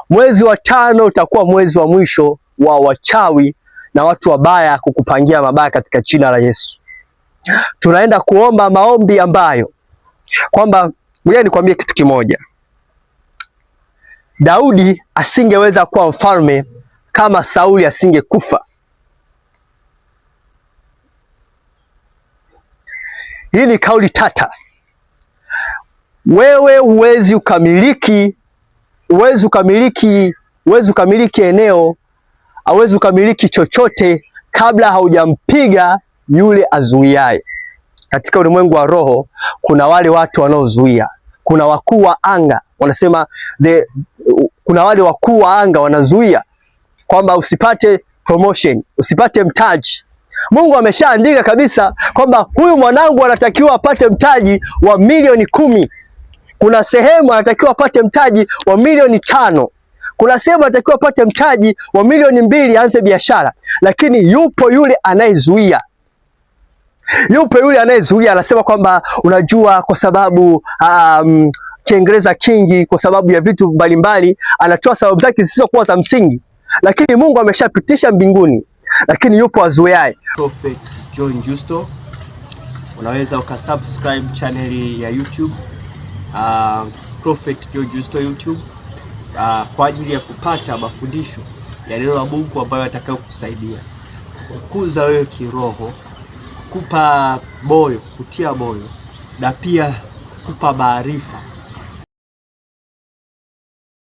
Mwezi wa tano utakuwa mwezi wa mwisho wa wachawi na watu wabaya kukupangia mabaya katika jina la Yesu. Tunaenda kuomba maombi ambayo kwamba, ngoja nikwambie kitu kimoja. Daudi asingeweza kuwa mfalme kama Sauli asingekufa. Hii ni kauli tata. Wewe huwezi ukamiliki, huwezi ukamiliki, huwezi ukamiliki eneo, hauwezi ukamiliki chochote kabla haujampiga yule azuiaye. Katika ulimwengu wa roho kuna wale watu wanaozuia, kuna wakuu wa anga wanasema kuna wale wakuu wa anga wanazuia kwamba usipate promotion, usipate mtaji. Mungu ameshaandika kabisa kwamba huyu mwanangu anatakiwa apate mtaji wa milioni 10. Kuna sehemu anatakiwa apate mtaji wa milioni 5. Kuna sehemu anatakiwa apate mtaji wa milioni 2 aanze biashara, lakini yupo yule anayezuia. Yupo yule anayezuia, anasema kwamba unajua, kwa sababu Kiingereza kingi, kwa sababu ya vitu mbalimbali, anatoa sababu zake zisizokuwa za msingi, lakini Mungu ameshapitisha mbinguni, lakini yupo azuiaye. Prophet John Justo, unaweza ukasubscribe channel ya YouTube Prophet John Justo YouTube kwa ajili ya kupata mafundisho ya neno la Mungu ambayo atakayo kusaidia kukuza wewe kiroho, kukupa moyo, kutia moyo na pia kukupa maarifa.